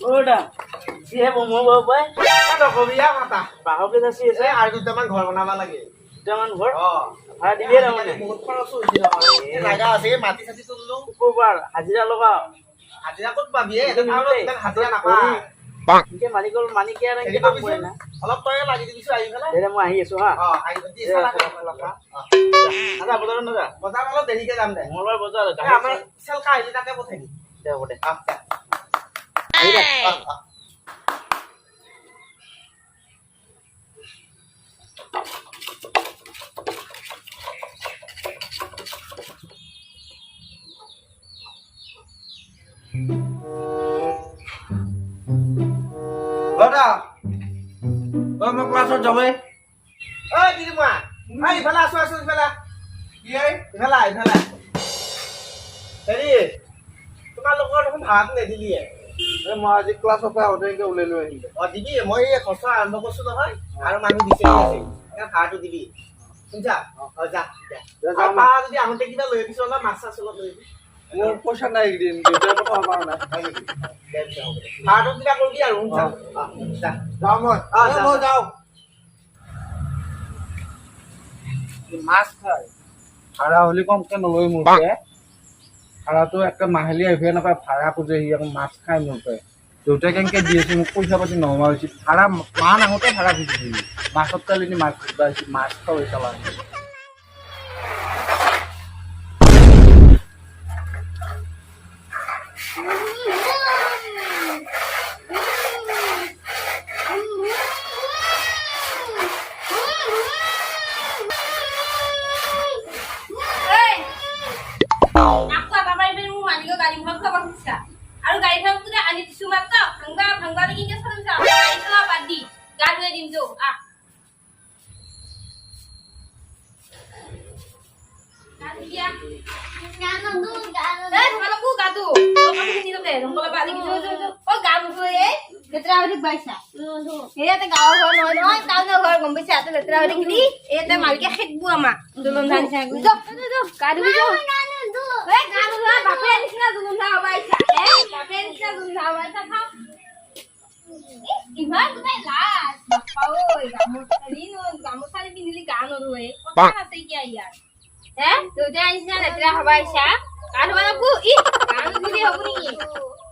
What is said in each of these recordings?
অ'দা কিহে বমো পাই। নকবি আৰু মাতা। বাঁহকে যাচি আছে। আৰু দুটামান ঘৰ বনাব লাগে। দুটামান ঘৰ? অ। ভাড়া দিবিয়ে তাৰমানে? বহুত খৰচ হৈছে নহয়, লাগা আছে, মাটি চাটি তুলিলো। শুকুৰবাৰ হাজিৰা লগাও। হাজিৰা ক'ত পাবি? ইমান হাজিৰা নাপায়। এনেকে মালিকৰ মালিকে আৰু হেৰি এনেকে কাম কৰে কৰিবিচোন না। অলপ তই লাগি দিবিচোন আহি পেলাই। দে দে, মই আহি আছো হা। অ, আহি নাযা বজাৰত নাযা? বজাৰ অলপ দেৰিকে যাম দে। মঙ্গলবাৰ বজাৰ। এই আমাৰ চেলকা আহিলে তাকে পঠাই দিম। দে, হ'ব দে। আহ, যা। আহিবা। আহ, আহ। দাদা, অ, মই ক্লাছত যাবই। ঐ দিদিমা, ঐ ইফালে আছো, আছো ইফালে। কি এই? ইফালে আহ, ইফালে আহ। হেৰি, তোমালোকৰ দেখোন ভাড়াটো নিদিলিয়ে। এই মই আজি ক্লাছৰ পৰা আহোঁতে এনেকে ওলাই লৈ আহিলে। অ, দিবি। মই এই খৰচা আৰম্ভ কৰিছো নহয়, আৰু মানুহ বিচাৰি আছে, সেইকাৰণে ভাড়াটো দিবি, শুনছা? অ, যা যা। যা, আৰু যাওঁ মই। পাৰা যদি আহোঁতে কিবা লৈ আহিবিচোন, অলপ মাছ চাছ অলপ লৈ আহিবি। মোৰ পইচা নাই এইকেইদিন, দেউতাই পঠাব পৰা নাই। হয় নেকি? দে পিছে, হ'ব দে। ভাড়াটো কিবা কৰিবি আৰু, শুনছা? অ, যা। যাওঁ মই। অ, এই যা, মই যা। যাওঁ। মাছ খাই ভাড়া হ'লে কমকে নলয় মোৰ পৰা। ভাড়াটো একে মাহিলী আহিব নাপায়, ভাড়া খোজে সি। আকৌ মাছ খাই মোৰ পৰা। দেউতাই কেনেকে দি আছে, মোক পইচা পাতি নোহোৱা হৈছে। ভাড়া মাহ নাহোঁতে ভাড়া খুজিছিল। মাছত তেল এনে মাছ খুজিব আহিছিল, মাছ খাব চালা। এই, আকৌ এবাৰ মাৰি পেলাই মোৰ মালিকৰ গাড়ীখন খুৱাব খুজিছা আৰু গাড়ীখন কোনে আনি দিছো মাত্ৰ ভাংবা ভাংবা লাগি কিয় চলাইছা? গাড়ী চলোৱা বাদ দি গা ধুৱাই দিম, যৌ আহ, গা ধুই দিয়া। এই তোমালোকো গাটো কাপোৰ পিন্ধি থাকে জংঘলৰ পৰা আনি। যৌ যৌ যৌ। অ, গা নুধুৱে, এই লেতেৰা হৈ থাকিব আহিছা। ইয়াতে গাঁৱৰ ঘৰ নহয় নহয়, টাউনৰ ঘৰ, গম পাইছা? ইয়াতে লেতেৰা হৈ থাকিলি ইয়াতে মালিকে খেদবো আমাক। জলন্ধা নিচিনা। যৌ যৌ যৌ, গা ধুবি যৌ। এই গা নোধোৱা বাপেৰ নিচিনা জলন্ধা হ'ব আহিছা। এই বাপেৰ নিচিনা জলন্ধা হ'ব আহিছা। খাওঁ ইমান গোটাই লাজ বাপ্পা ঐ। গামোচা গামোচা পিন্ধিলি গা নোধোৱে, কথা আছে কিয়া ইয়াৰ? হে, দেউতাৰ নিচিনা লেতেৰা হ'ব আহিছা। গা ধুব লাগবো। ই গা নুধুলি হ'ব নেকি?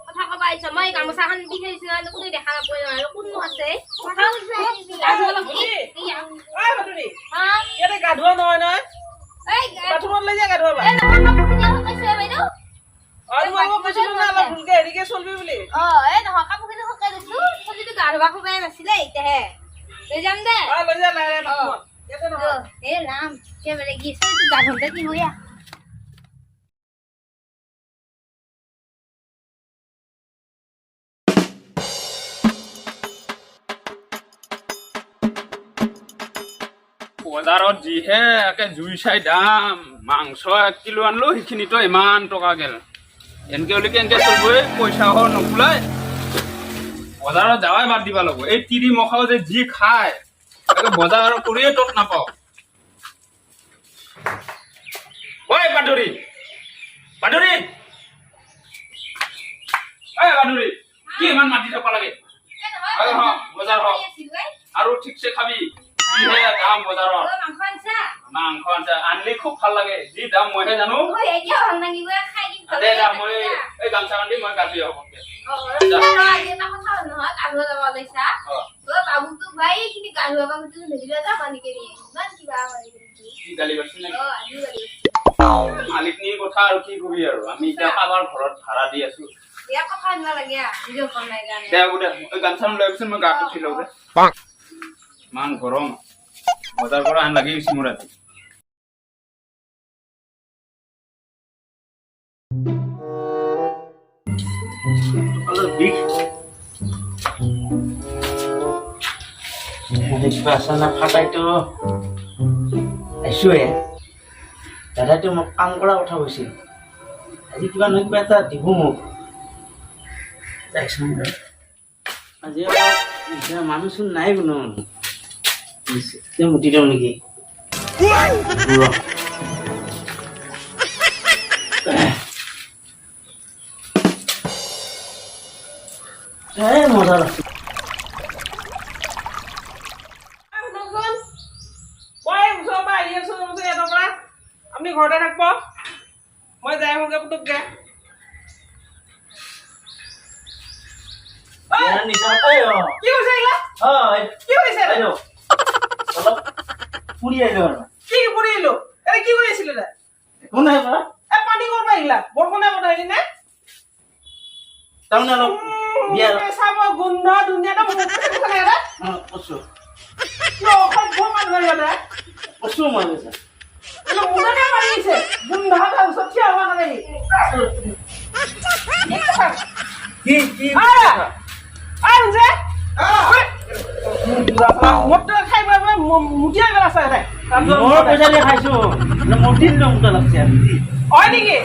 কথা কব আহিছ। মই গামোচাখন পিন্ধি থৈছো নহয়, কোনো দেখা নাপায় নহয়। আৰু কোননো আছে? গা ধুব লাগবো। এইয়া। ঐ মাধুৰী। হা? ইয়াতে গা ধোৱা নহয় নহয়। এই বাথৰুমত লৈ যা গা ধোৱাবা। এই নহয়, কাপোৰখিনি শুকাইছে বাইদেউ। আৰু মই কৈছিলো না অলপ ভুলকে হেৰিকে চলবি বুলি। অ, এই নহয়, কাপোৰখিনি শুকাই দিছো। চুলিটো গা ধোৱা সময় নাছিলে, এতিয়াহে লৈ যাম দে। অ, লৈ যা লাহে লাহে বাথৰুমত, ইয়াতে নহয়। এ ৰাম, একেবাৰে কি চুলিটো গা ধোওঁতে কি হয়। বজাৰত যিহে একে জুই চাই দাম, মাংস 1 কিলো আনিলো, সেইখিনিতো ইমান টকা গেল। এনেকে হ'লে কেনেকে চলিব? এই পইচাও নোকোলাই। বজাৰত যাৱাই বাদ দিব লাগিব। এই তিৰি মখাও যে যি খায়, একে বজাৰ কৰিয়ে তত নাপাওঁ। ঐ বাদুৰি, বাদুৰি, ঐ বাদুৰি, কি ইমান মাতি থাকিব লাগে? হয়, হয়, বজাৰ হওক। আৰু ঠিকছে খাবি, যিহে দাম বজাৰত। মাংস আনছা? মাংস আনছা, আনলি খুব ভাল লাগে। যি দাম মইহে জানো। দে দে, মই এই গামোচাখন দি মই গা ধুই আহোঁ। এটা কথা নহয়, গা ধুৱা যাব ওলাইছা। অ। বাবুটোক ভাই এইখিনি গা ধুৱাব খুজিছো, নিদিলে যা মালিকে নিয়ে ইমান কিবা মালিকে। কি গালি পাৰছি নেকি? অ, আজিও গালি। মালিকনীৰ কথা আৰু কি কবি আৰু, আমি এতিয়া কাৰোবাৰ ঘৰত ভাড়া দি আছো। বিয়া কথা আনিব লাগে নিজৰ ঘৰ নাই কাৰণে। দে, হ'ব দে। এই গামোচাখন লৈ আহিবিচোন, মই গাটো ধুই লওঁ দে। ইমান গৰম, বজাৰ কৰা হেন লাগি গৈছে মোৰ আজি। অলপ বিষ। কিবা আছে না ফাটাইতো আহিছোহে। দাদাইতো মোক কাম কৰাৰ কথা কৈছিল। আজি কিবা নহয় কিবা এটা দিব মোক। যাইচোন ৰ। আজি আকৌ এতিয়া মানুহ চোন নাই কোনো। এতিয়া মুতি দিওঁ নেকি? ৰ। এই মজা লাগছে। শুনকচোন, মই ওচৰৰ পৰা আহি আছো ইয়াতৰ পৰা, আপুনি ঘৰতে থাকিব, মই যাই আহোঁগৈ পুতুককে। কি কৈছে এইগিলা? কি হৈছে? অলপ ফুৰি আহিলো আৰু। কি ফুৰি আহিলো? এনে কি কৰি আছিলো? একো নাই কৰা। এ পানী ক'ৰ পৰা আহিলা? বৰষুণে পঠাইলি নে? তাৰমানে অলপ বিয়া চাব গোন্ধ ধুনীয়া। কছো কছো মই কি কি হয় নেকি?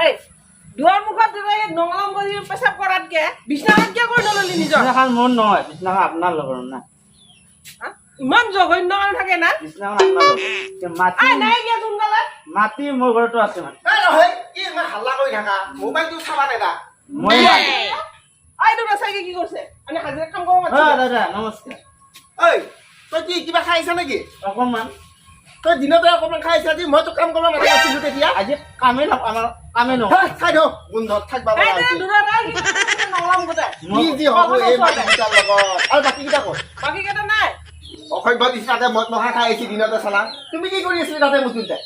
এই দুৱাৰ মুখত নঙলাম কৰি পেচাব কৰাতকে বিছনাখন কিয় কৰি নললি নিজৰ? বিছনাখন মোৰ নহয়, বিছনাখন আপোনাৰ লগৰ না। ইমান জঘন্য মানুহ থাকে না। বিছনাখন আপোনাৰ লগৰ। মাটি নাই কিয় সোনকালে? মাটি মোৰ ঘৰতো আছে মানে। নহয় কি ইমান হাল্লা কৰি থাকা, মোবাইলটো চাবা নেদা। মই আই দুটা চাইকে কি কৰিছে? আমি হাজিৰা কাম কৰোঁ। অ দাদা নমস্কাৰ। ঐ তই কি কিবা খাইছা নেকি? অকণমান। তই দিনতে অকণমান খাইছা আজি, মই তো কাম কৰিব মাতি আছিলো তেতিয়া। আজি কামেই নক, আমাৰ কামেই নক। খাই দিওঁ গোন্ধত থাকিবা। কি যি হ'ব এই বাকীকেইটাৰ লগত। আৰু বাকীকেইটা ক'ত? বাকীকেইটা নাই। অসভ্য দিছে তাতে মদ মখা খাই আহিছি দিনতে চালা। তুমি কি কৰি আছিলি তাতে মুতুলতে?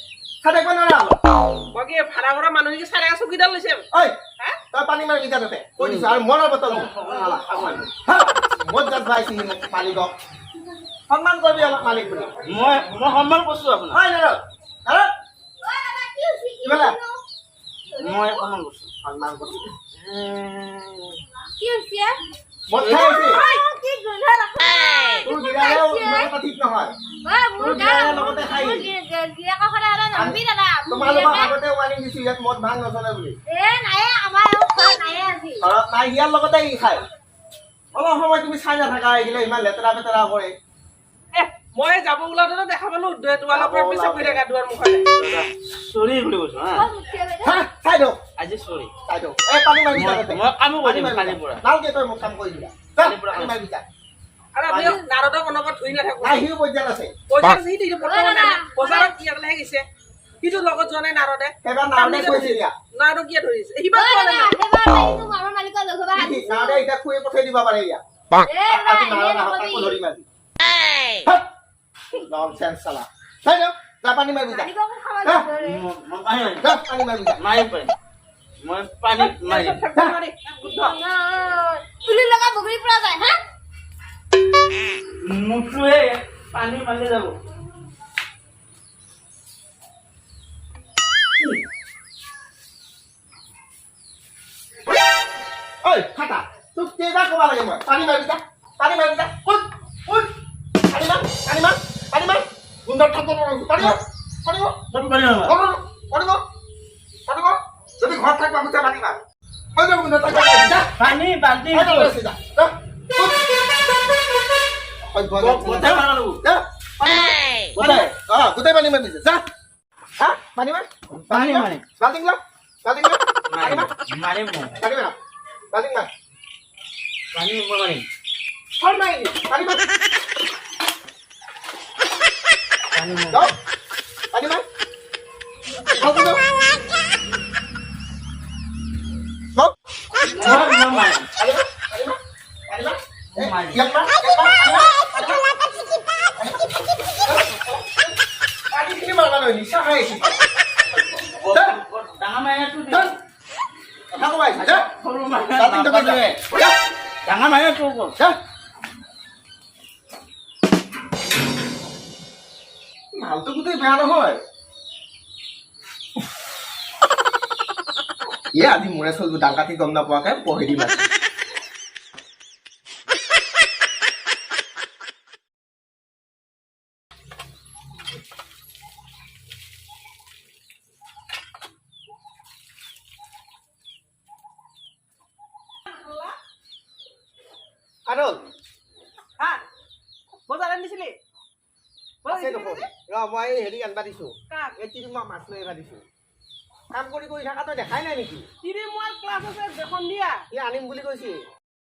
খাই থাকিব নোৱাৰা অলপ। বাকী ভাড়া কৰা মানুহ কি চাৰে চকীডাল লৈছে। ঐ তই পানী মাৰিবি তাতে, কৈ দিছো। আৰু মৰৰ বটল মদ জাত ভাইছি মোক মালিকক সন্মান কৰিবি অলপ মালিক বুলি। মই মই সন্মান কৰিছো আপোনাক। হয় নাৰদ, নাৰদ মই সন্মান কৰিছো, সন্মান কৰিছো। কি হৈছে? মদ খাই আহিছি। কি গোন্ধ লাগছে। তোৰ গিৰাৰেও ইমান এটা ঠিক নহয়। মোৰ লগতে খাই তোমালোকক আগতে ৱাৰ্ণিং দিছো, ইয়াত মদ ভাং নচলে বুলি। এ নাই আমাৰ নাই আজি ঘৰত নাই, ইয়াৰ লগতে ই খায়। অলপ সময় তুমি চাই নাথাকা, এইগিলা ইমান লেতেৰা পেতেৰা কৰে। মই যাব ওলাওঁতে দেখা পালো তোমালোকৰ পেচাব কৰি থাকা দুৱাৰ মুখতে। চৰি বুলি কৈছো। হা চাই দিয়ক আজি, চৰি চাই দিয়ক। এই পানী মাৰিবি তাতে। মই কামো কৰিম কালিৰ পৰা। নালগে তই মোক কাম কৰি দিবা। পানী মাৰিবি যা। আৰু আপুনি নাৰদক অনবৰত ধুই নাথাকো। নাই সিও পৰ্যায়ত আছে, পৰ্যায়ত আছে। সিটো বৰ্তমান বজাৰত ইয়ালৈহে গৈছে, সিটো লগত যোৱা নাই নাৰদে। সেইবাৰ নাৰদে কৈছে দিয়া। নাৰদক কিয় ধৰিছে? সিবাৰ নাৰদে এতিয়া খুৱে পঠাই দিব পাৰে ইয়াক। আজি নাৰদ আহক, তাকো ধৰিম আজি। ননসেন্স চালা। চাই দিয়ক, যা পানী মাৰিবি যা। যা পানী মাৰিবি যা। মাৰিম পাৰিম মই পানী মাৰিম। তুলি লগা বগৰী পৰা যায়। হা মুঠটোৱে পানী মাৰিলে যাব। ঐ ফাটা, তোক কেইবাৰ ক'ব লাগে মই পানী মাৰিবি যা, পানী মাৰিবি যা। উঠ উঠ, পানী মাৰ, পানী মাৰ, পানী মাৰ। গোন্ধত থাকিব নোৱাৰো। পানী মাৰ, পানী মাৰ, পানী মাৰ, পানী মাৰ, পানী মাৰ। যদি ঘৰত থাকিব খুজিছা পানী মাৰ। হৈ যাব গোন্ধত থাকিব নোৱাৰো। যা পানী বাল্টি যা, যা। গোটেই পানী মাৰিছে যা। হা পানী মাৰ, পানী মাৰিম। বাল্টিং ল, বাল্টিং ল। মাৰিম পানী মাৰ, বাল্টিং মাৰ। পানী মই মাৰিম। মাৰি পানী মাৰ, পানী মাৰ, পানী মাৰ। পানীখিনি মাৰবা নহয়, নিচা খাই আহিছি। ডাঙৰ মাইনাটো কথা ক'ব আহিছা। যা সৰু বাল্টিংটো মাইনা যা। ডাঙৰ মাইনাটো ক'ত? যা। মালটো গোটেই বেয়া নহয়। এ আজি মোৰে চলিব, দাং কাটি গম নাপোৱাকে পঢ়ি দিম আজি। আদল হা বজাৰ আনিছিলি? আছে দেখোন। ৰ মই হেৰি আনবা দিছো, এই তিৰিমুৱা মাছ লৈ আহিবা দিছো। কাম কৰি কৰি থাকা তই দেখাই নাই নেকি? তিৰিমুৱাৰ ক্লাছ আছে সন্ধিয়া। সি আনিম বুলি কৈছে।